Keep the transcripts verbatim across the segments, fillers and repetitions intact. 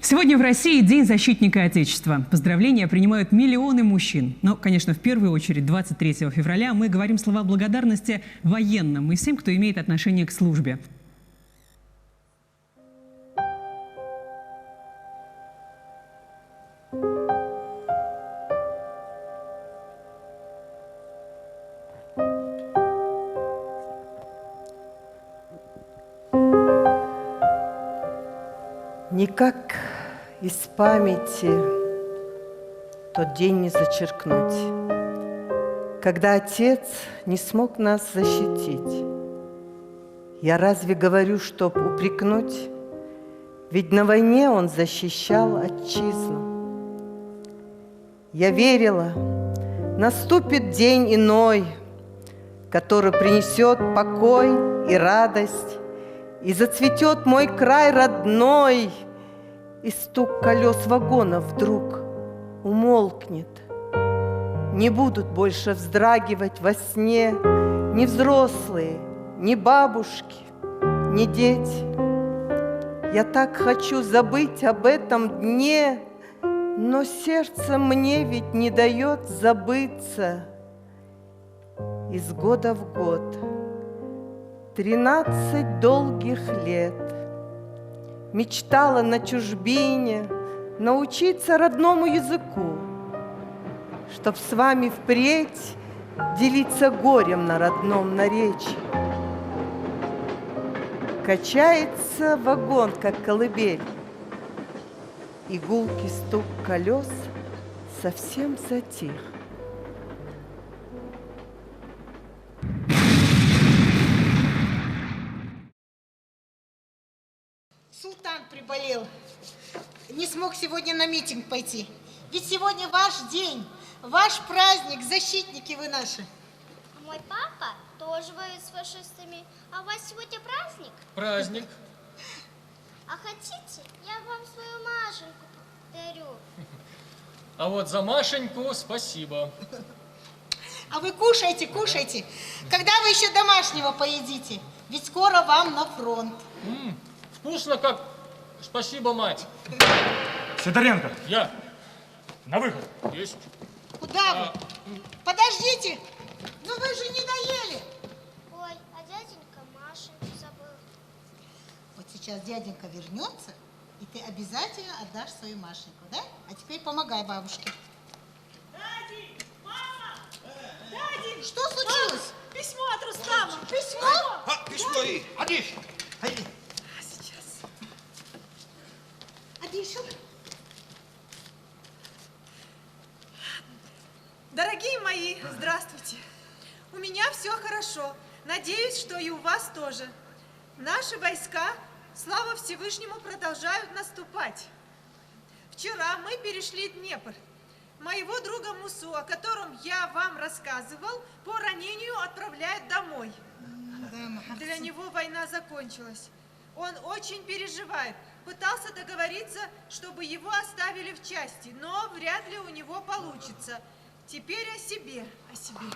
Сегодня в России День защитника Отечества. Поздравления принимают миллионы мужчин. Но, конечно, в первую очередь, двадцать третьего февраля мы говорим слова благодарности военным и всем, кто имеет отношение к службе. Никак из памяти тот день не зачеркнуть, когда отец не смог нас защитить. Я разве говорю, чтоб упрекнуть? Ведь на войне он защищал отчизну. Я верила, наступит день иной, который принесёт покой и радость, и зацветёт мой край родной, и стук колёс вагонов вдруг умолкнет. Не будут больше вздрагивать во сне ни взрослые, ни бабушки, ни дети. Я так хочу забыть об этом дне, но сердце мне ведь не даёт забыться. Из года в год, тринадцать долгих лет, мечтала на чужбине научиться родному языку, чтоб с вами впредь делиться горем на родном наречии. Качается вагон, как колыбель, и гулкий стук колёс совсем затих. Султан приболел. Не смог сегодня на митинг пойти. Ведь сегодня ваш день, ваш праздник, защитники вы наши. А мой папа тоже воюет с фашистами. А у вас сегодня праздник? Праздник. А хотите, я вам свою Машеньку подарю? А вот за Машеньку спасибо. А вы кушайте, кушайте. Когда вы ещё домашнего поедите? Ведь скоро вам на фронт. М, вкусно как. Спасибо, мать. Сидоренко. Я. На выход. Есть. Куда вы? А, м. Подождите. Ну вы же не доели. Ой, а дяденька Машеньку забыл. Вот сейчас дяденька вернётся, и ты обязательно отдашь свою Машеньку, да? А теперь помогай бабушке. Дади! Мама! Дади! Что случилось? Мама, письмо от Рустама. Письмо? А, письмо и, Адиш! Адиш! А, сейчас. Адиш! Дорогие мои, здравствуйте. У меня всё хорошо. Надеюсь, что и у вас тоже. Наши войска, слава Всевышнему, продолжают наступать. Вчера мы перешли Днепр. Моего друга Мусу, о котором я вам рассказывал, по ранению отправляют домой. М, да, молодцы. Для него война закончилась. Он очень переживает. Пытался договориться, чтобы его оставили в части, но вряд ли у него получится. Теперь о себе, о себе.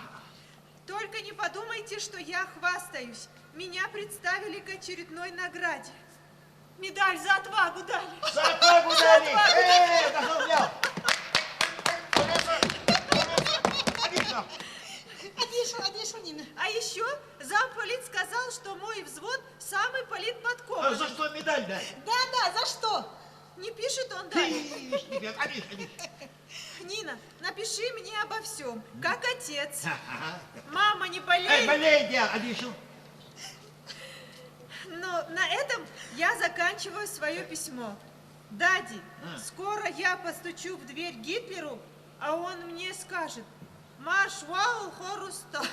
Только не подумайте, что я хвастаюсь. Меня представили к очередной награде. Медаль за отвагу дали. За отвагу дали! За отвагу дали! Э, да что взял? Отлично! Отлично, отлично, Нина. А ещё замполит сказал, что мой взвод самый политподкованный. А за что медаль дали? Да, да, за что? Не пишет он дальше. Пишет, ребят, Адиш, Адиш. Нина, напиши мне обо всём, как отец. Ага. Мама, не болей. Эй, болеет я, Адиш. Но на этом я заканчиваю своё письмо. Дади, а, скоро я постучу в дверь Гитлеру, а он мне скажет: «Марш ваал, хо Рустам».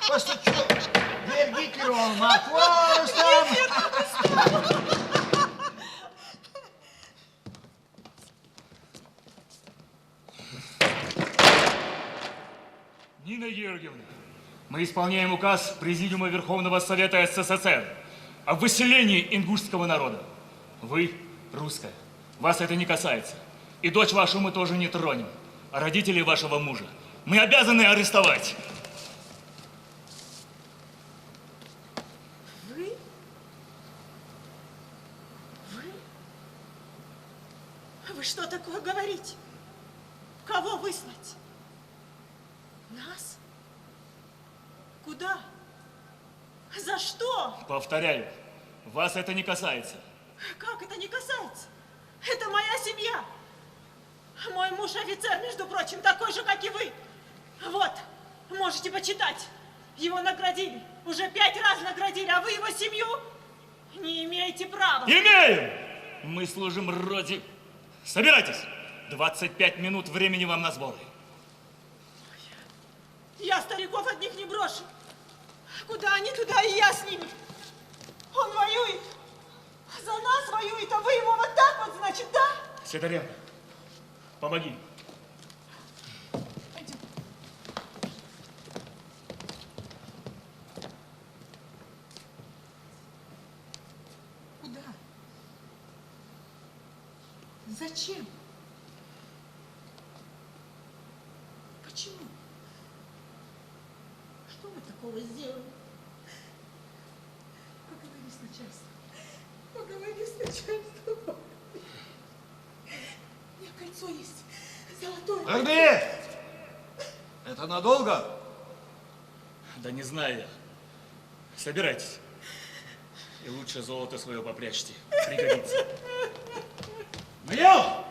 Постучу в дверь Гитлеру, он: «Марш ваал, Рустам». Нина Георгиевна, мы исполняем указ Президиума Верховного Совета СССР о выселении ингушского народа. Вы русская. Вас это не касается. И дочь вашу мы тоже не тронем. А родителей вашего мужа мы обязаны арестовать. Вы? Вы? Вы что такое говорите? Кого выслать? Нас? Куда? За что? Повторяю, вас это не касается. Как это не касается? Это моя семья. Мой муж офицер, между прочим, такой же, как и вы. Вот, можете почитать. Его наградили. Уже пять раз наградили, а вы его семью не имеете права. Имеем! Мы служим Роде. Собирайтесь. Двадцать пять минут времени вам на сборы. Я стариков одних не брошу. Куда они, туда и я с ними. Он воюет. За нас воюет, а вы его вот так вот, значит, да? Сидоренко, помоги. Пойдём. Куда? Зачем? Почему? Что мы такого сделали? Поговори с начальством. Поговори с начальством. У меня кольцо есть. Золотое. Подожди! Это надолго? Да не знаю я. Собирайтесь. И лучше золото своё попрячьте. Пригодится. Михаил!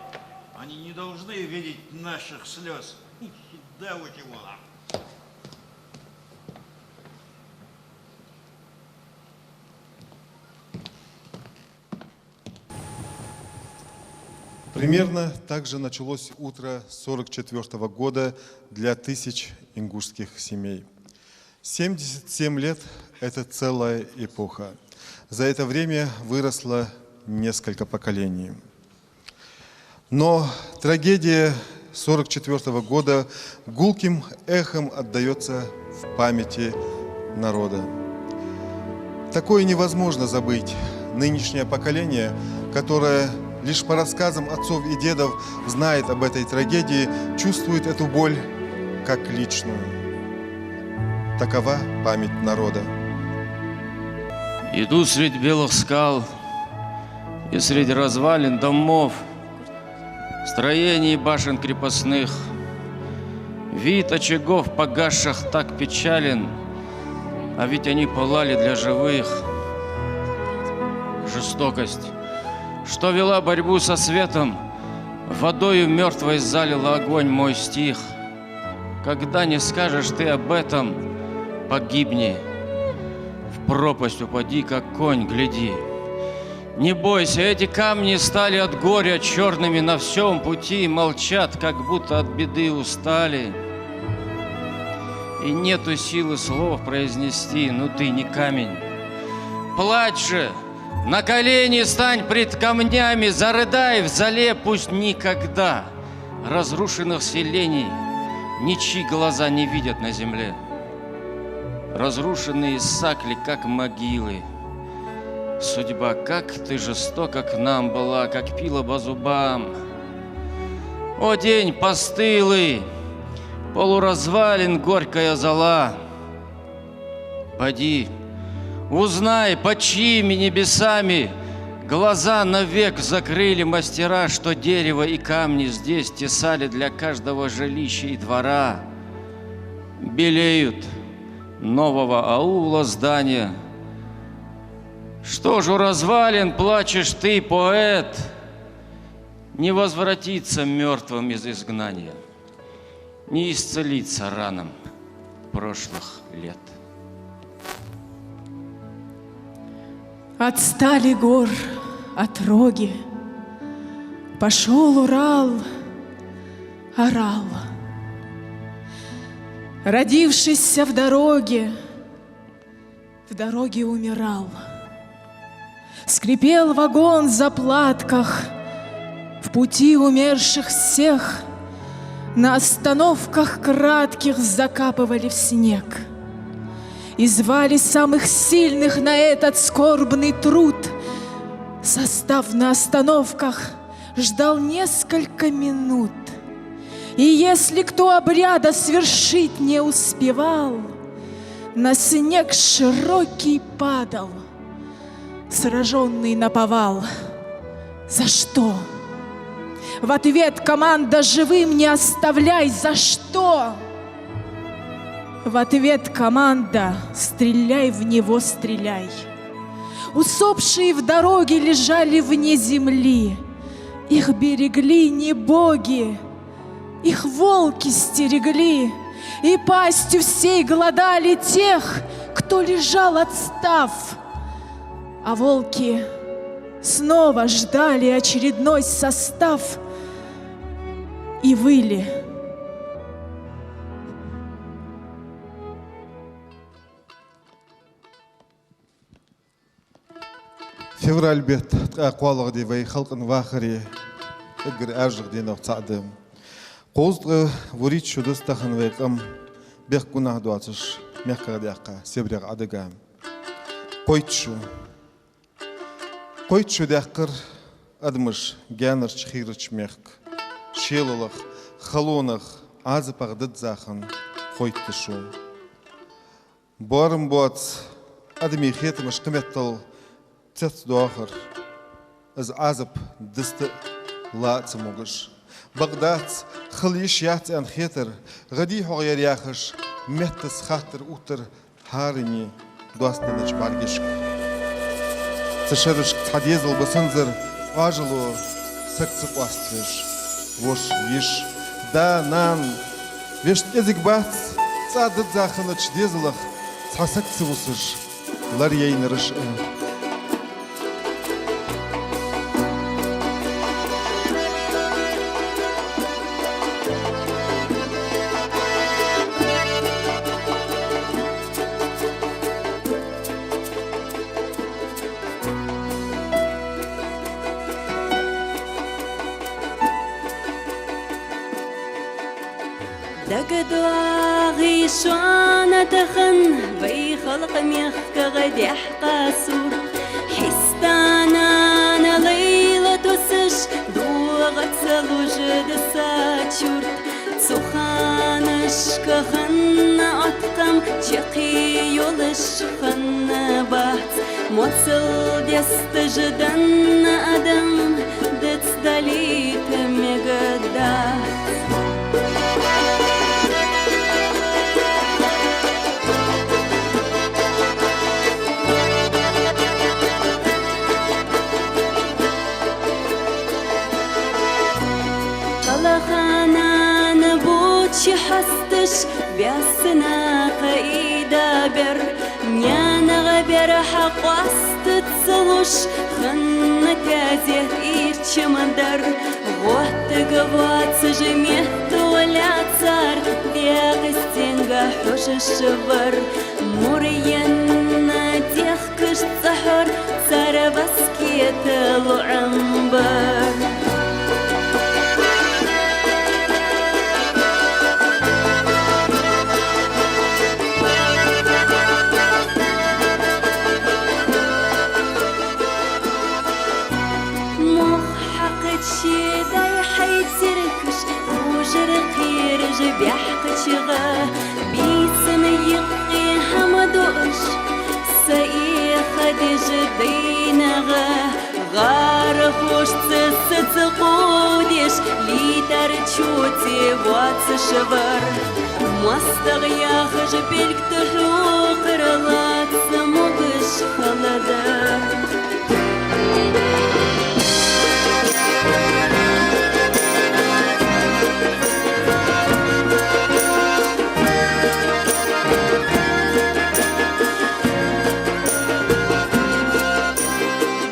Они не должны видеть наших слёз. Сюда вот его. Примерно так же началось утро сорок четвёртого года для тысяч ингушских семей. Семьдесят семь лет — это целая эпоха. За это время выросло несколько поколений. Но трагедия сорок четвёртого года гулким эхом отдаётся в памяти народа. Такое невозможно забыть. Нынешнее поколение, которое лишь по рассказам отцов и дедов знает об этой трагедии, чувствует эту боль как личную. Такова память народа. Иду средь белых скал и средь развалин домов, строений, башен крепостных. Вид очагов погасших так печален, а ведь они пылали для живых. Жестокость, что вела борьбу со светом, водою мёртвой залила огонь мой стих. Когда не скажешь ты об этом, погибни, в пропасть упади, как конь, гляди. Не бойся, эти камни стали от горя чёрными на всём пути, молчат, как будто от беды устали. И нету силы слов произнести, ну ты не камень. Плачь же, на колени стань пред камнями, зарыдай в зале, пусть никогда разрушенных селений ничьи глаза не видят на земле. Разрушенные сакли, как могилы. Судьба, как ты жестока к нам была, как пила по зубам. О, день постылый, полуразвален горькая зола. Поди, узнай, под чьими небесами глаза навек закрыли мастера, что дерево и камни здесь тесали для каждого жилища и двора. Белеют нового аула здания. Что ж у развалин плачешь ты, поэт? Не возвратиться мёртвым из изгнания, не исцелиться ранам прошлых лет. Отстали гор отроги, пошёл Урал, орал. Родившийся в дороге, в дороге умирал. Скрипел вагон в заплатках, в пути умерших всех на остановках кратких закапывали в снег. И звали самых сильных на этот скорбный труд. Состав на остановках ждал несколько минут. И если кто обряда свершить не успевал, на снег широкий падал, сражённый наповал. За что? В ответ команда: «Живым не оставляй!» За что? В ответ команда: «Стреляй в него, стреляй!» Усопшие в дороге лежали вне земли. Их берегли не боги, их волки стерегли, и пастью всей глодали тех, кто лежал, отстав. А волки снова ждали очередной состав и выли. Февраль бетта ткъаь кхоалагӀа ди вай халкъа вахара эггара Ӏаьржа деношта цаӀ да. Кхузткъа вурийтта шу да тахан вай къам бехк-гунахь доацаш мехках даьккха Сибрех Ӏодига. Кхойтта шу. Кхойтта шу даьккхар адамаш гаьнарча, хийрача мехка, шелалах, халонах, Ӏазапах дизза хинна кхойтта шу. Боарам боаца адамий хетамаш кхыметтел цецдоахар, из Ӏазап диста а, ла а ца могаш. Бакъ дац, хила йиш яц аьнна хетар, гӀадий хьогӀ ер яхаш, меттаца хаттар увттар хӀаране доастаденнача бӀаргашка. Цу шерашка цхьа дезал ба санзар, Ӏоажало саг ца къоастабеш, воша, йиша, да, нана, вешта кӀезига бац, цӀа дизза хиннача дезалах цхьа саг ца вусаш, ларъяйнараш а. ДагадоагӀий шоана тахан вай халкъа мехках даьхка сурт? Хьиста нана лайла тосаш, догӀа ца луш да са чурт. Цу ханашка хинна оаткъам чаккхе йолаш хиннабац. Моцал десташ данна адам дацдалийта мегаргдац. Кхалханан боча хьасташ баьсса наха ийда бер, наьнагӀа бер хьакъоастаца луш, хинна таьзет ийрча ма дар. ГӀоттаргвоацаш метто лаьцар, декъа стенга хьожаш вар. Мур енна дехкаш цӀахьор цар васкета лоӀам бар. Мох хьакхача дай хьай цӀеркаш, хужар кхераш баьхкачагӀа, бийсан юкъе хӀама дуаш, са эхь деш дайнагӀа. ГӀарахошца саца кховдеш, лийтар чоте воацаш вар. МоастагӀа яхаш белгала хьокхар лаца могаш хала да.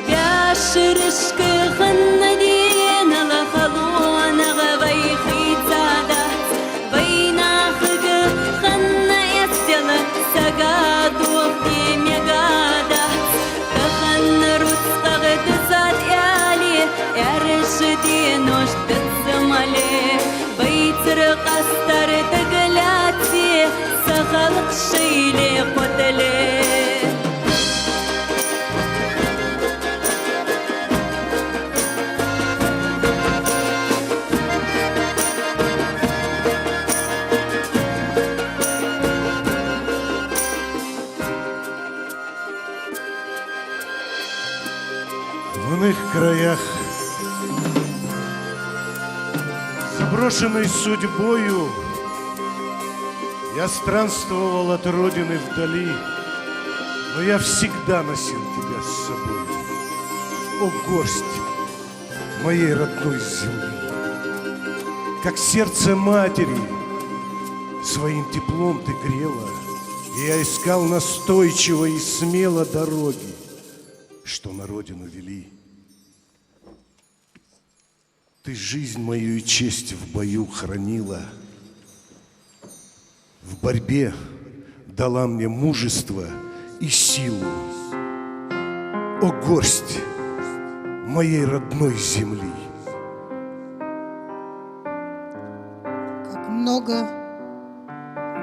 БӀаьшерашка хинна денал халонагӀа вай хийцадац. Вайнахага хинна эздел сага дохаде мегаргдац. Тахан рузкъагӀа дизад аьле, Ӏаьржа денош дацамале, вай цӀеркъастар дагалаьце, са халкъ шоайла кхоттале. В иных краях Брошенный судьбою, я странствовал от родины вдали, но я всегда носил тебя с собой, о горсть моей родной земли. Как сердце матери своим теплом ты грела, и я искал настойчиво и смело дороги, что на родину вели. Ты жизнь мою и честь в бою хранила, в борьбе дала мне мужество и силу, о горсть моей родной земли. Как много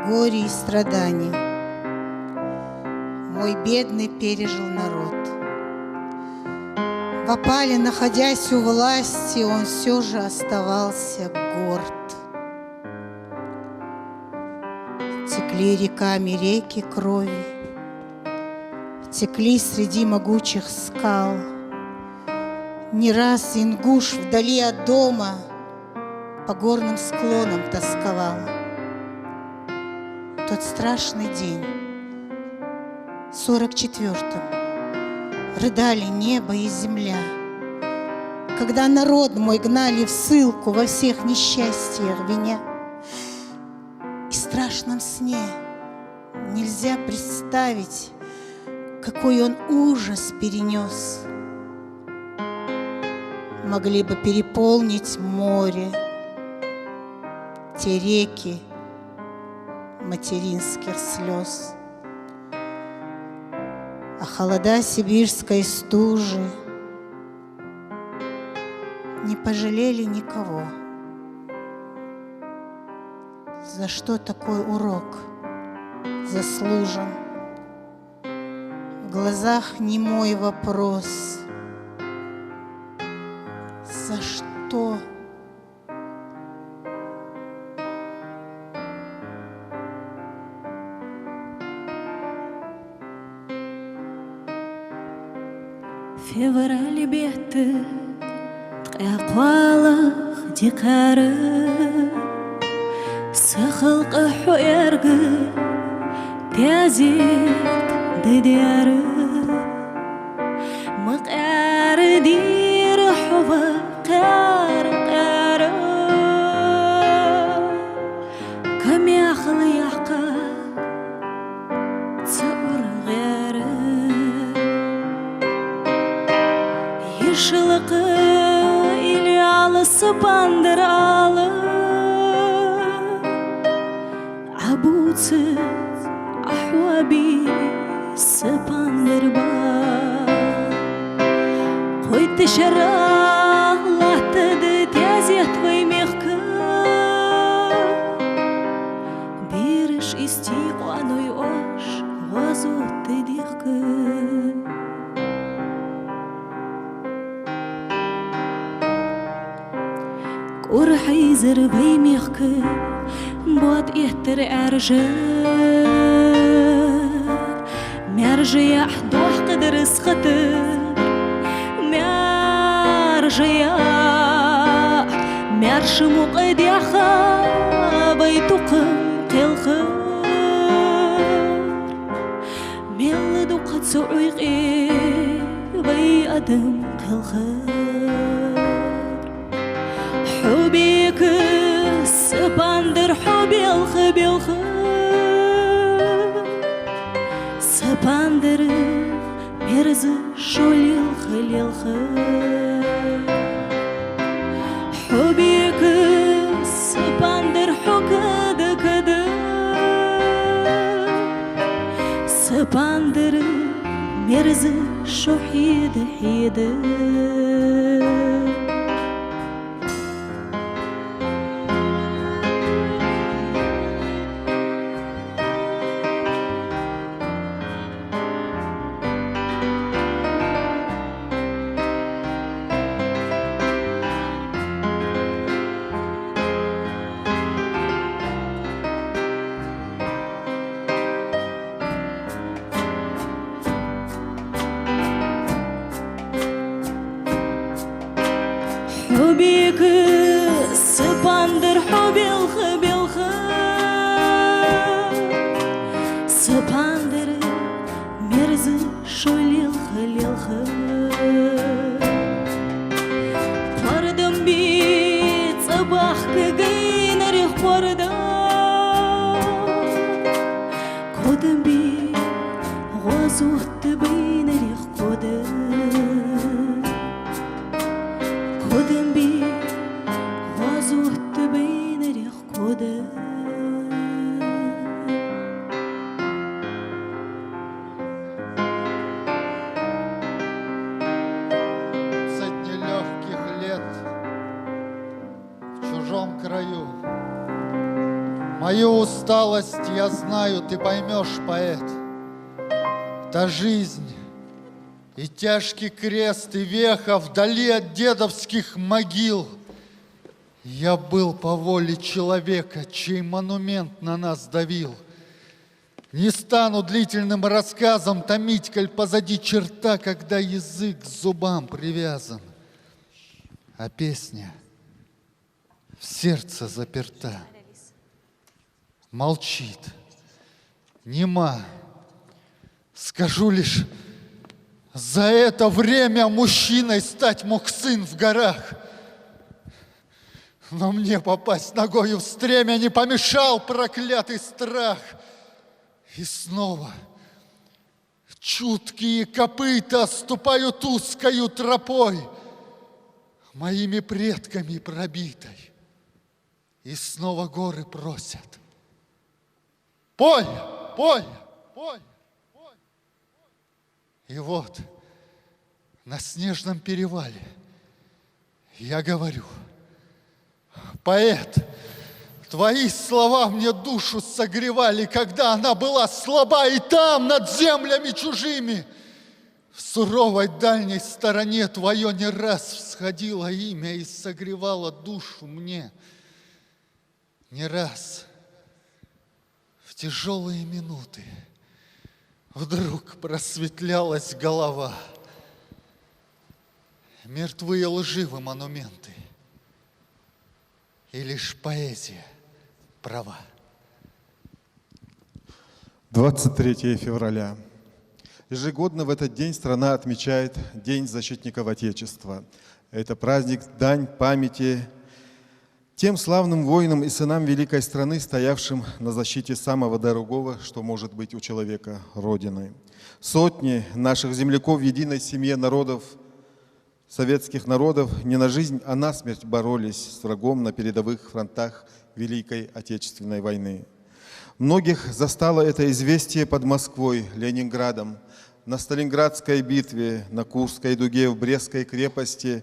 горя и страданий мой бедный пережил народ. В опале, находясь у власти, он всё же оставался горд. Текли реками реки крови, текли среди могучих скал. Не раз ингуш вдали от дома по горным склонам тосковал. Тот страшный день, в сорок четвёртом, рыдали небо и земля, когда народ мой гнали в ссылку, во всех несчастьях виня. И в страшном сне нельзя представить, какой он ужас перенёс. Могли бы переполнить море те реки материнских слёз. А холода сибирской стужи не пожалели никого. За что такой урок заслужен? В глазах немой вопрос: за что? Февраль бетта ткъаь кхоалагӀа декхар, са халкъа хьоарга тезет дедер. Ма къаьра дийра хьо ва къаьра-къаьра, камаьхал яьккха ца ургӀера. Йишлакха илала са пандар ала, Ӏа бувца, Ӏа хьоабе са пандар бала. Кхойтта шера латтад тезет вай мехка, бераш истий къоаной оаш гӀоазотта дехка. КӀур хьийзар вай мехка, боад эттар Ӏаьржа. Маьржа яхь дохкадар схатар, маьржа яхь, маьрша мукъа даьха вай тукхам кхелхар. Мел дукха цу Ӏуйкъе вай адам кхелхар. Хьо бека са пандар, хьо белха белхар. Са пандар, мерза шо лелха лелхар. Хьо бека са пандар, хьо када кадар. Са пандар, мерза шо хьеда хьедар. Хьо бека са пан- Дар хьо белха, белха, са пандар мерза шо лелха, лелха. Кхордам бе цӀа бахка гайнарех кхордам, кходам бе гӀозотта байнарех кходам, кходам бе гӀозотта байнарех кходам. Тридцать нелёгких лет в чужом краю. Мою усталость, я знаю, ты поймёшь, поэт. Та жизнь и тяжкий крест, и веха вдали от дедовских могил. Я был по воле человека, чей монумент на нас давил. Не стану длительным рассказом томить, коль позади черта, когда язык к зубам привязан, а песня в сердце заперта. Молчит, нема. Скажу лишь, за это время мужчиной стать мог сын в горах. Но мне попасть ногою в стремя не помешал проклятый страх. И снова чуткие копыта ступают узкою тропой, моими предками пробитой. И снова горы просят: «Пой, пой, пой, пой». И вот на снежном перевале я говорю: «Поэт, твои слова мне душу согревали, когда она была слаба, и там, над землями чужими, в суровой дальней стороне твоё не раз всходило имя и согревало душу мне. Не раз в тяжёлые минуты вдруг просветлялась голова. Мертвы и лживы монументы, и лишь поэзия права». Двадцать третье февраля. Ежегодно в этот день страна отмечает День защитников Отечества. Это праздник, дань памяти тем славным воинам и сынам великой страны, стоявшим на защите самого дорогого, что может быть у человека, Родины. Сотни наших земляков в единой семье народов, советских народов, не на жизнь, а на смерть боролись с врагом на передовых фронтах Великой Отечественной войны. Многих застало это известие под Москвой, Ленинградом, на Сталинградской битве, на Курской дуге, в Брестской крепости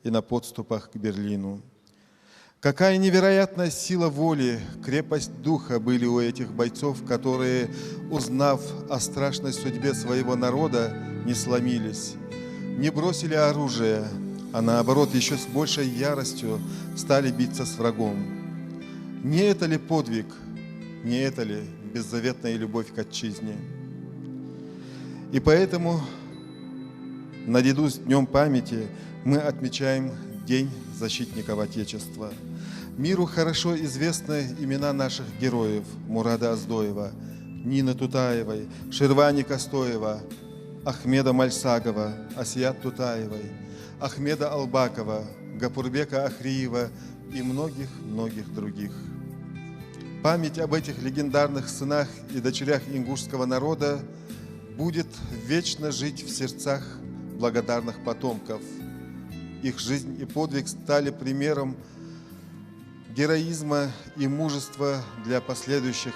и на подступах к Берлину. Какая невероятная сила воли, крепость духа были у этих бойцов, которые, узнав о страшной судьбе своего народа, не сломились, не бросили оружие, а наоборот, ещё с большей яростью стали биться с врагом. Не это ли подвиг? Не это ли беззаветная любовь к отчизне? И поэтому, наряду с Днём памяти, мы отмечаем День защитников Отечества. Миру хорошо известны имена наших героев: Мурада Оздоева, Нины Тутаевой, Ширвани Костоева, Ахмеда Мальсагова, Асият Тутаевой, Ахмеда Албакова, Гапурбека Ахриева и многих-многих других. Память об этих легендарных сынах и дочерях ингушского народа будет вечно жить в сердцах благодарных потомков. Их жизнь и подвиг стали примером героизма и мужества для последующих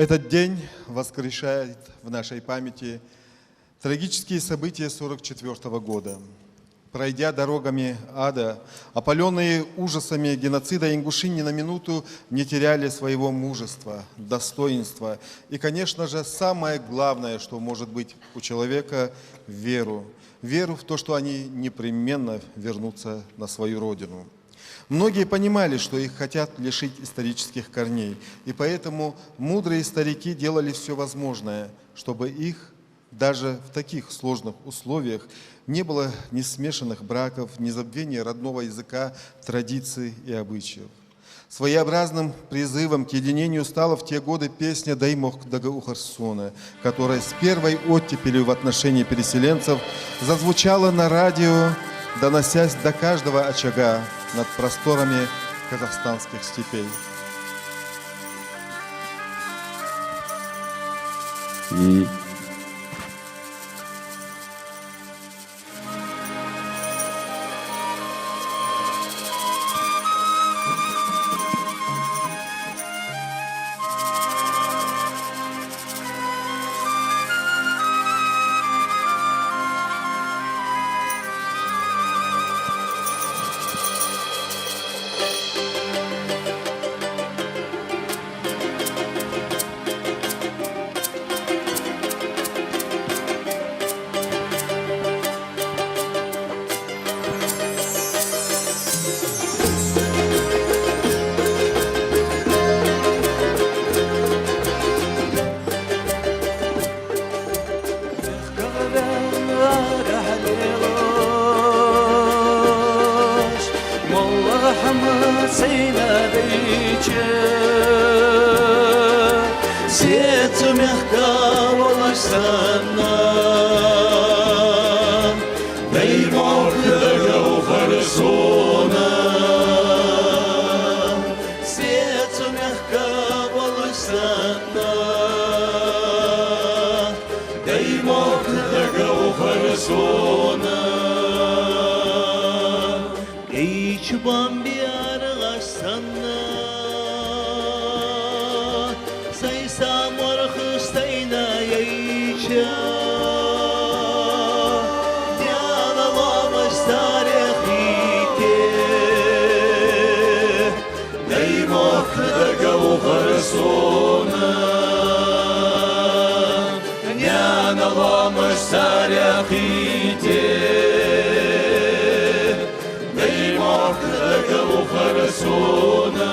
Этот день воскрешает в нашей памяти трагические события сорок четвёртого года. Пройдя дорогами ада, опалённые ужасами геноцида, ингуши ни на минуту не теряли своего мужества, достоинства и, конечно же, самое главное, что может быть у человека, веру. Веру в то, что они непременно вернутся на свою родину. Многие понимали, что их хотят лишить исторических корней, и поэтому мудрые старики делали всё возможное, чтобы их даже в таких сложных условиях не было ни смешанных браков, ни забвения родного языка, традиций и обычаев. Своеобразным призывом к единению стала в те годы песня «Даьй мохк дага ухар сона», которая с первой оттепели в отношении переселенцев зазвучала на радио, доносясь до каждого очага над просторами казахстанских степей. И Се цу мехка волаш санна, даьй мохк дага ухар сона. Се цу мехка волаш санна, даьй мохк дага ухар сона. Даьй чу бамбе аргӀаш санна, сай са морхаш сайна яйча, наьна лоамаш царех йийтте, даьй мохк дага ухар сона. Наьна лоамаш царех йийтте, даьй мохк дага ухар сона.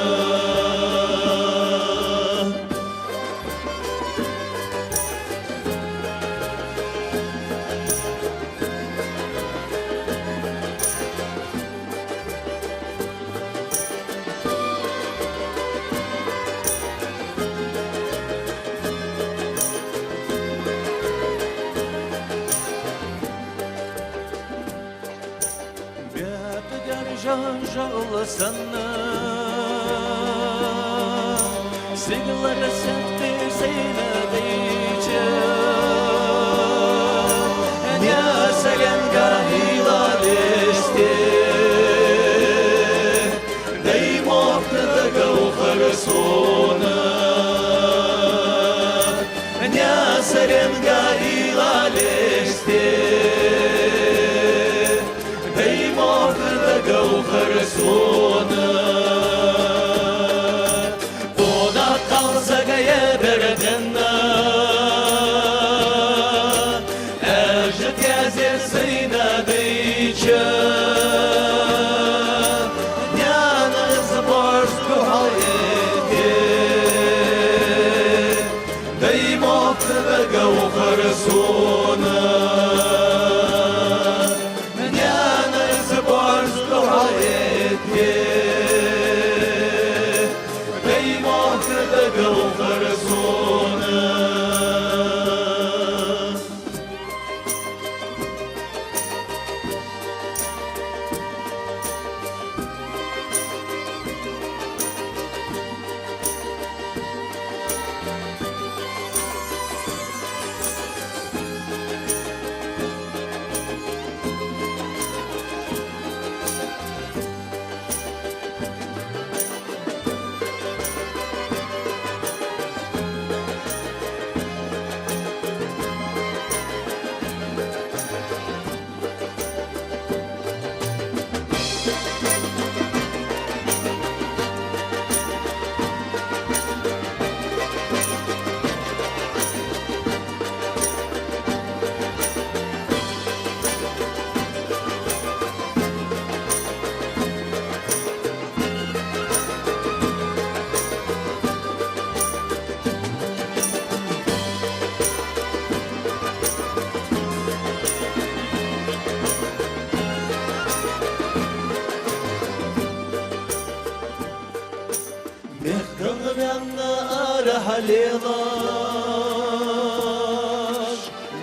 Бетта дер жан-жагӀал санна, сигалара сехте сайна дайча, наьсаренга хьийла лесте, даьй мохк дага ухар сона. Наьсаренга хьийла лесте, даьй мохк дага ухар сона. Тхона кхалсага ебер тхенна, аьжа тезер сайна дайча, наьна из борз духьал этте, даьй мохк дага ухар сона. Наьна из борз духьал этте, хьалелаш,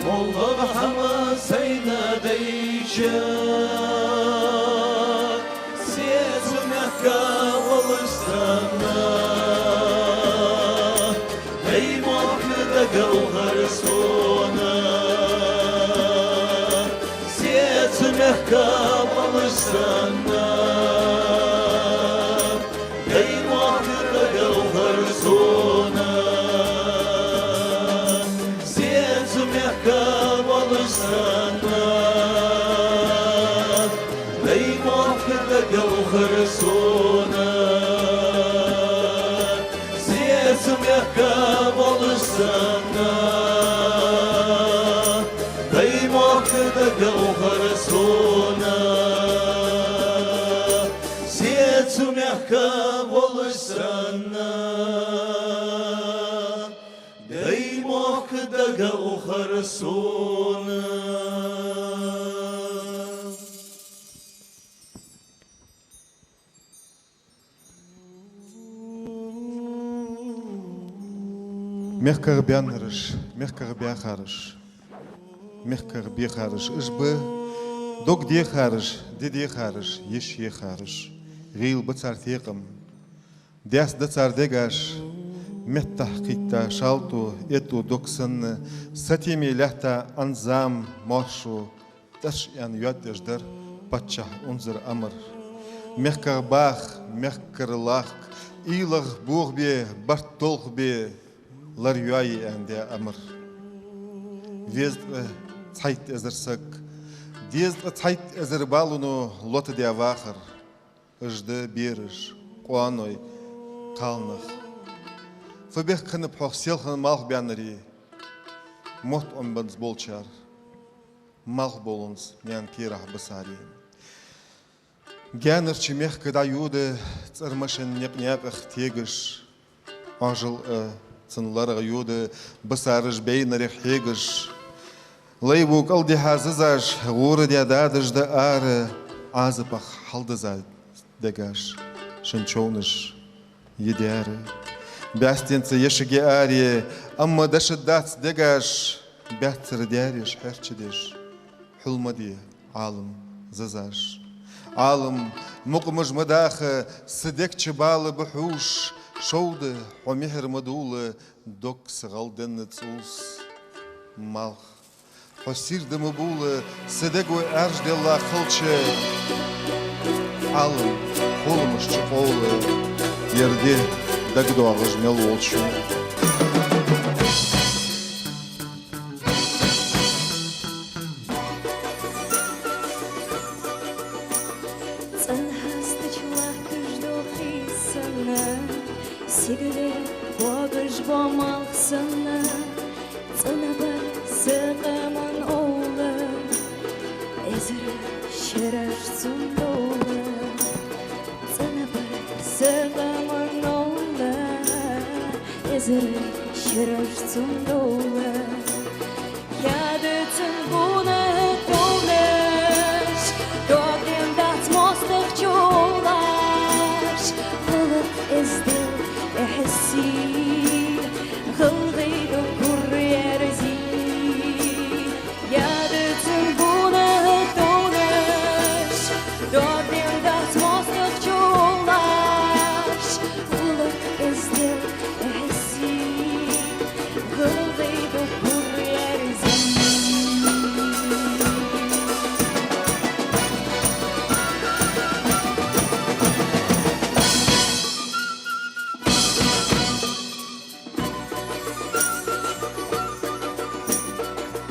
моллагӀа хӀама сайна дайча, се цу мехка волаш санна, Даймохк дагалхар сона. Се цу мехка волаш санна, Даймохк дагалхар сона. Се цу мехка волаш санна, Даймохк дагалхар сона. Се цу мехка волаш санна, Даймохк дагалхар сона. Се цу мехка волаш санна, Даймохк дагалхар сона. МехкагӀа баьннараш, мехкагӀа баьхараш, мехкагӀа бехараш, уж ба дог дехараш, ди дехараш, йиш ехараш. ГӀийла ба цар текъам, даьсса да цар дегаш, меттахь кхийтта шалто, этӀо дог санна, сатеме лаьтта Ӏан зама, моаршо, тӀаш аьнна йоадеш дар паччахьа унзара амар. МехкагӀа баха, мехкара лахка, уйлагӀа бохабе, барт долхабе, лар йоае аьнна даь амар. Везткъа цхьайтта эзар саг, дезткъа цхьайтта эзар балуно лотадаь вахар. Уж да бераш, къоаной, кхалнах. Фу бехк хиннаб хьох селхан малхбаьннаре, мотт Ӏомабенна болчар, малхболанза наьна кийрахь бисаре. Гаьнарча мехка дӀайода цӀермашин никъ наькъах тегаш, Ӏоажал а цун ларагӀа йода бисараш байнарех хьегаш. Лай во кӀалдихьа зизаш, гӀорадаь дадаш да ара, Ӏазапах хьалдиза дегаш, шун човнаш йи даьра. Баьстенца ешаргья аре, амма дешаргдац дегаш, баьццара даьреш хьерчадеш, хьул ма де, Ӏалам, зизаш. Ӏалам, мукъамаш ма даха, са дег чу бала ба хьувш, шовда, хьо мехӀар ма дувла, дог са гӀалденна цӀувс. Малх, хьо сийрда ма бувла, са дего Ӏаьржа делла кхалча. Ӏалам, хьоламаш чу къовла, ер ди дагадоагӀаш мел волчо. ЦӀена хьастача латташ дола хий санна, сигале богаш бола малх санна, цӀена бар са къаман овла, эзар шераш цун довла. ЦӀена бар са къаман овла, эзар шераш цун довла. Яда цун гонахьа товлаш, догден дац моастагӀча овлаш, гӀулакх, эздел, эхь, сий, гӀалгӀай дог гуръярзий. Яда цун гонахьа товлаш, догден дац моастагӀча овлаш, гӀулакх, эздел, эхь, сий, гӀалгӀай дог гуръярзий.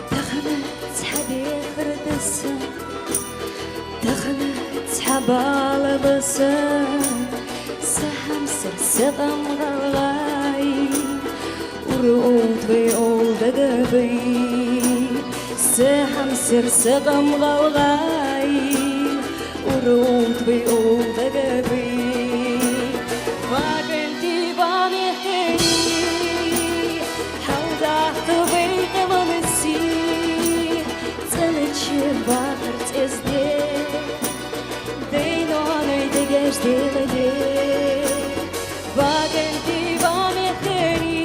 Тахан цхьа дехар да са, тахан цхьа бала ба са, са хьамсара, са къам гӀалгӀай, ура, овда вай овла дага бий. Са хьамсара, са къам гӀалгӀай, ура, овда вай овла дага бий. ВагӀанди ва мехкани, хьалдаккха вай къаман сий, цӀенача бахарца эздел, дай-ноаной дегаш делале. ВагӀанди ва мехкани,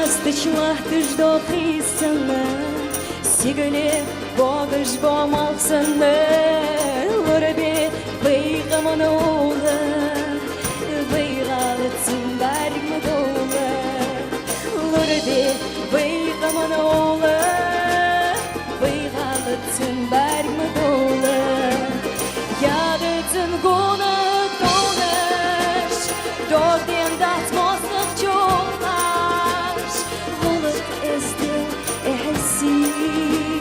Астача латташ дола хий санна, сигале богаш бола малх санна, лорабе вай къаман овла, вай гӀалат цун бӀарг ма довла. Лорабе вай къаман овла, вай гӀалат цун бӀарг ма довла. Ягъа цун гонахьа тохаш, догден дац моастагӀчун лаш. ГӀулакх эздел, эхь сий,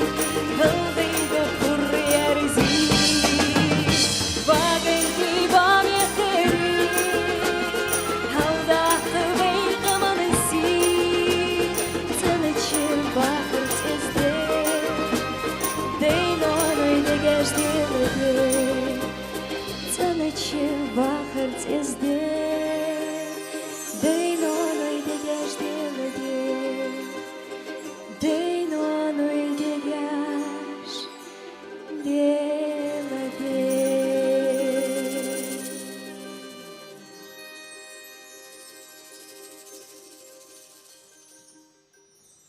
гӀалгӀай да пурра ерзий. ВагӀанкий бамехкарий, хьалдаккха вай къаман сий. ЦӀенача вахар цӀезде, дай-ноаной дегаш деладе. ЦӀенача вахар цӀезде, дай-ноаной дегаш деладе. Дай-ноаной дегаш деладе.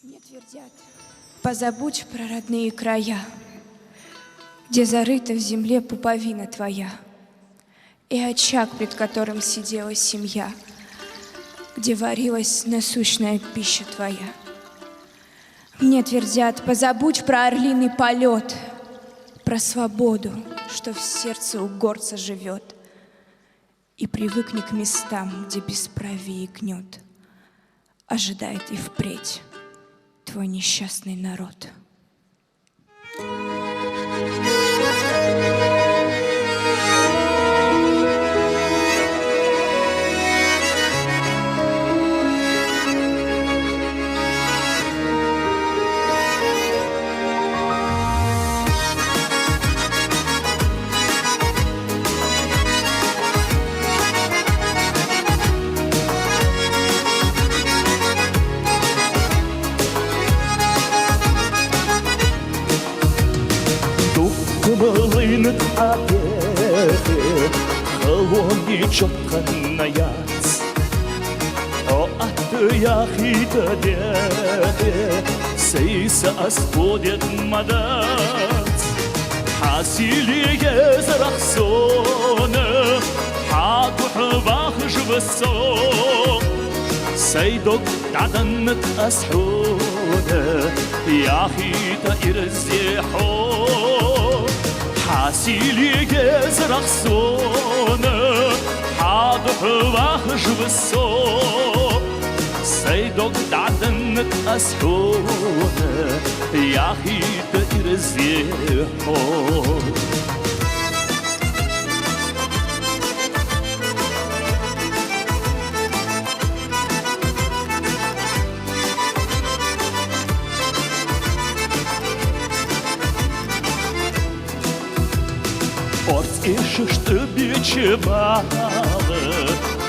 Мне твердят: «Позабудь про родные края, где зарыта в земле пуповина твоя, и очаг, пред которым сидела семья, где варилась насущная пища твоя». Мне твердят: «Позабудь про орлиный полёт, про свободу, что в сердце у горца живёт, и привыкни к местам, где бесправие и гнёт ожидает и впредь твой несчастный народ». Дукха ма лайна тӀа бехе, халони чопханна яц. Хьо атта яхийта дехе, сай са аз кхо дет ма дац. Хьа сийле езарах сона, хьа духьа вахаш ва со. Сай дог дӀаденнад аз хьона, яхийта ираз я хьо. Хьа сийле езарах сона, хьа духьа вахаш ва со. Сай дог дӀаденнад аз хьона, яхийта ираз я хьо. Орц эшаш тӀабеча бала,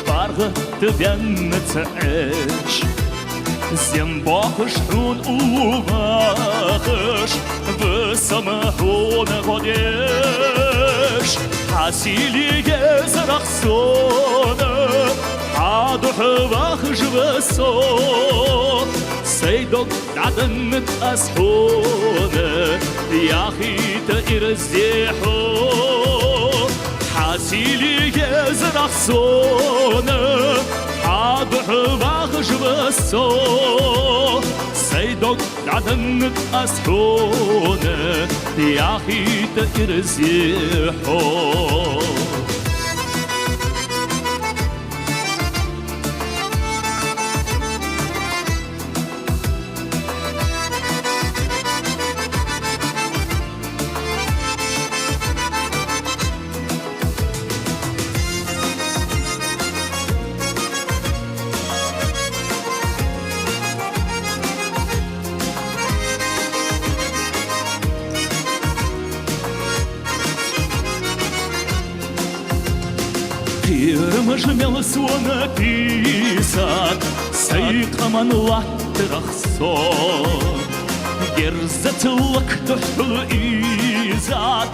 паргӀата венна ца Ӏеш. Зем боаккхаш хьона увахаш, ва са ма хьона гӀо деш. Хьа сийле езарах сона, хьа духьа вахаш ва со. Сай дог дӀаденнад аз хьона, яхийта ираз я хьо. Хьа сийле езарах сона, хьа духьа вахаш ва со. Сай дог дӀаденнад аз хьона, яхийта ираз я хьо. Кхерамаш мел сона тийсад, сай къаман латтарах со. Герзаца лакха духьал ийзад,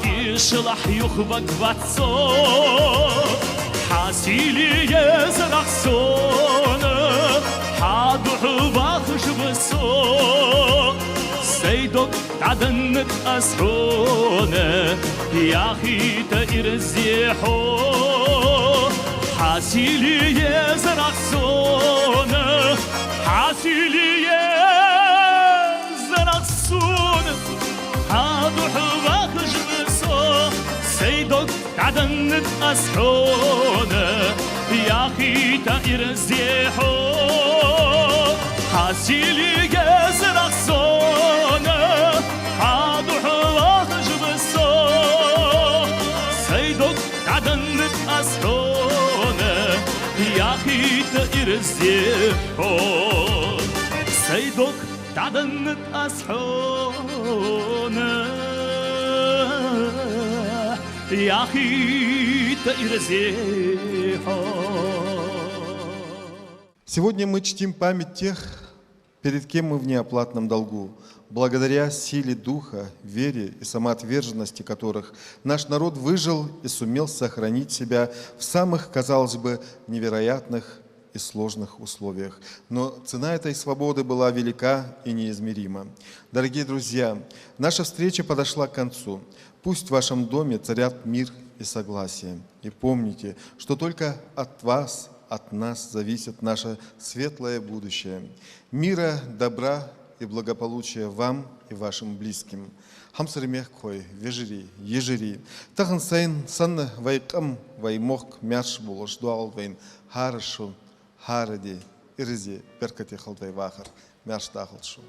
кӀишлахь юхаваргвац со. Хьа сийле езарах сона, хьа духьа дӀаденнад аз хьона, яхийта ираз я хьо. Хьа сийле езар-кх сона, хьа сийле езар-кх сона, хьа духьа вахаш ва со. Сай дог дӀаденнад аз хьона, яхийта ираз я хьо. Хьа сийле езар-кх сона, хьа духьа вахаш ва со. Сай дог дӀаденнад аз хьона, яхийта ираз я хьо. Сай дог дӀаденнад аз хьона, яхийта ираз я хьо. Сегодня мы чтим память тех, перед кем мы в неоплатном долгу. Благодаря силе духа, вере и самоотверженности которых наш народ выжил и сумел сохранить себя в самых, казалось бы, невероятных и сложных условиях. Но цена этой свободы была велика и неизмерима. Дорогие друзья, наша встреча подошла к концу. Пусть в вашем доме царят мир и согласие. И помните, что только от вас, от нас зависит наше светлое будущее. Мира, добра и благополучия вам и вашим близким. Хьамсара мехкахой, вежарий, йижарий, тахан сайна санна вай къам, вай мохк маьрша болаш доагӀалда вайна хӀара шу, хӀара ди, ираз а, беркате хилда вай вахар. Маьрша дахалда шо.